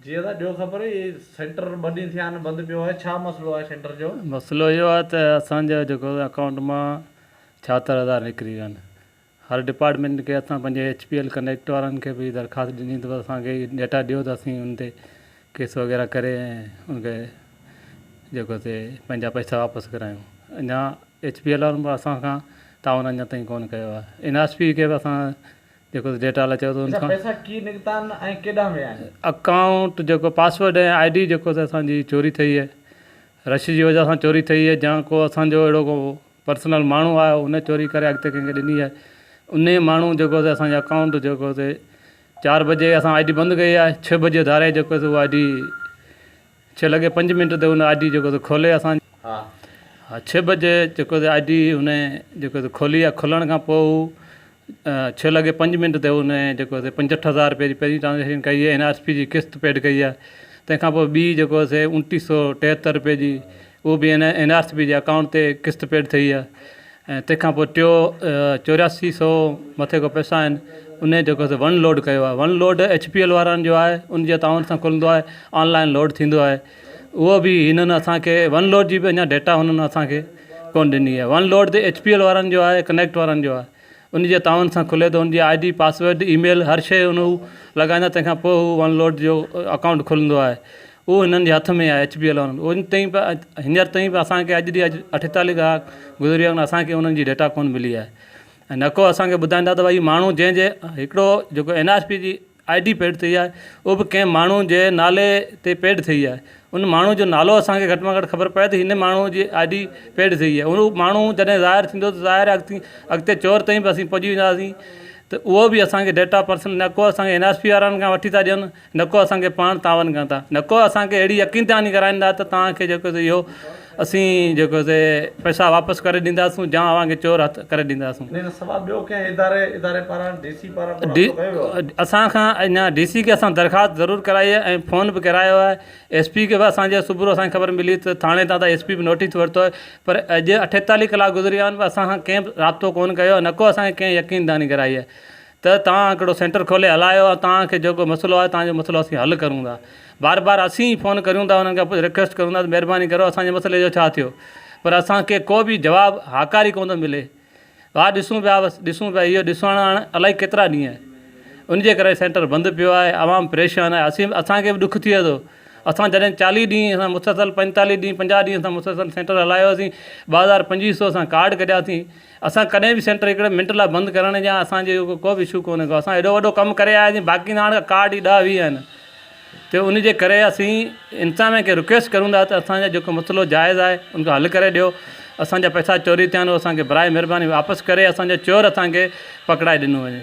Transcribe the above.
جي ادا ڏيو خبر هي سينٽر ٻه ڏينهن ٿيا آهن بند پيو آهي ڇا مسئلو آهي سينٽر جو. مسئلو اهو آهي ته اسان جا جيڪو اڪائونٽ مان ڇاهتر هزار نڪري ويا آهن هر ڊپارٽمينٽ کي اسان پنهنجي ايڇ پي ايل ڪنيڪٽ وارن کي به درخواست ڏني ته اسان کي ڊيٽا ڏيو ته اسين ان تي ڪيس وغيره ڪري ۽ ان کي جيڪو سي پنهنجا پئسا واپس ڪرايون اڃا ايڇ پي ايل وارن به اسان کان تعاون اڃا تائين ڪونه ڪيو آهي اين آر سي پي کي به اسان جيڪو ڊيٽا لاء چيو ته ان اڇا کان پئسا ڪيئن نڪتا آهن ۽ ڪيڏانهن ويا آهن؟ اڪائونٽ جيڪو پاسورڊ ۽ I D جيڪو ته اسان جي چوري ٿئي آهي رش جي وجه سان چوري ٿئي آهي جا ڪو اسان جو اهڙو ڪو پرسنل ماڻهو آهي ان چوري ڪري اڳتي ڪنهن کي ڏني آهي انهي ماڻهو جيڪو ته اسان جي اڪائونٽ جيڪو ته چار بجي اسان I D بند ڪئي آهي ڇهه بجي ڌاري جيڪو ته اها I D ڇهه لڳي پنج منٽ تي ان I D جيڪو سو کولي اسان ها. ها ڇهه بجي جيڪو سو I D ان جيڪو سو کولي آ کولڻ کان پوء هو ڇهه لڳي پنج منٽ تي ان جيڪو سو پنجهٺ هزار روپئي جي پهرين ٽرانزيڪشن ڪئي آهي اين آر سي پي جي قسط پيڊ ڪئي آهي تنهن کان پوء ٻي جيڪو سي اڻٽيهه سو ٽيهتر روپئي جي اهو به اين آر سي پي جي اڪائونٽ تي قسط پيڊ ٿي آهي ۽ تنهن کان پوء ٽيو 84 سو مٿي ڪو پئسا آهن انهي جيڪو سو ون لوڊ ڪيو آهي one load H P L وارن جو آهي ان جي تعاون سان کلندو آهي آن لائن لوڊ ٿيندو آهي اهو به هنن اسان کي ون لوڊ جي به اڃا ڊيٽا هنن اسان کي ڪون ڏني آهي ون لوڊ تي ايڇ پي ايل وارن جو آهي ڪنيڪٽ وارن جو آهي ان جي تعاون سان کلي ٿو ان جي I D password E ميل هر شيء ان هو لڳائيندا تنهن کان پوء هو ون لوڊ جو اڪائونٽ کلندو آهي اهو هنن جي هٿ ۾ آهي ايڇ بي ايل وارن ان تائين به هينئر تائين به اسان کي اڄ ڏينهن اڄ 48 ڪلاڪ گذري ويا آهن اسان کي انهن جي ڊيٽا ڪونه ملي آهي ۽ نه ڪو اسان کي ٻڌائيندا ته ڀائي ماڻهو جنهن جي هڪڙو جيڪو اين آر پي جي I D pad ٿي آهي اهو به ڪنهن ماڻهو جي نالي تي پيڊ ٿي آهي ان ماڻهو جو نالو اسان کي گهٽ ۾ گهٽ خبر پئي ته هن ماڻهو جي I D pad ٿي آهي اهو ماڻهو جڏهن ظاهر ٿيندو ته ظاهر اڳتي اڳتي چور تائين به اسين پڄي وينداسين ته اهو به اسان کي ڊيٽا پرسن نه ڪو اسان کي اين آر پي وارن کان وٺي ٿا ڏين نه ڪو اسان کي پاڻ تعاون ڪن ٿا نه ڪو اسان کي اهڙي يقين دهاني ڪرائين ٿا ته توهان کي جيڪو سو اهو اسين جيڪو سي پئسا واپس ڪري ڏينداسون يا اوهان کي چور هٿ ڪري ڏينداسون. ان سوا ٻيو ڪنهن اداري اداري پاران ڊي سي پاران ڪو رابطو ڪيو ويو آهي؟ اسان کان اڃا ڊي سي کي اسان درخواست ضرور ڪرائي آهي ۽ فون به ڪرايو آهي ايس پي کي به اسان جي صبح اسان کي خبر ملي ته ٿاڻي تان ته ايس پي به نوٽيس ورتو آهي پر اڄ 48 ڪلاڪ گذري ويا آهن پر اسان کان ڪنهن به رابطو ڪونه ڪيو آهي نه ڪو اسان کي ڪنهن يقين دهاني ڪرائي آهي ته توهان هڪڙو سينٽر کولي هلايو ۽ توهان کي جيڪو مسئلو آهي توهان جو مسئلو اسين حل ڪرون ٿا بار بار اسين ئي فون ڪريون ٿا انهن کي رڪويسٽ ڪريون ٿا ته مهرباني ڪرو اسان جي مسئلي جو ڇا ٿيو پر اسان کي ڪو به جواب هاڪاري ڪونه ٿو ملي ها ڏسون پيا بس ڏسون پيا اهو ڏسڻ هاڻ الائي ڪيترا ڏينهن ان جي ڪري سينٽر بند پيو آهي عوام پريشان آهي اسين اسان کي به ڏک ٿئي ٿو اسان جڏهن 40 ڏينهن اسان مسلسل 45 ڏينهن 50 ڏينهن اسان مسلسل سينٽر هلايوسين 2250 اسان ڪارڊ ڪڍياسين اسان ڪڏهن به سينٽر هڪڙي منٽ لاء بند ڪرڻ جا اسان جو ڪو به اشو ڪونهي ڪو اسان ايڏو وڏو ڪم ڪري آياسين باقي هاڻ ڪارڊ ئي ڏهه ويهه آهن ته ان جي ڪري اسين انتظاميا کي رڪويسٽ ڪرون ٿا ته اسان جو جيڪو مسئلو جائز آهي ان کي حل ڪري ڏيو اسان جا پئسا چوري ٿيا آهن اسان کي برائي مهرباني واپس ڪري اسان جو چور اسان کي پڪڙائي ڏنو وڃي.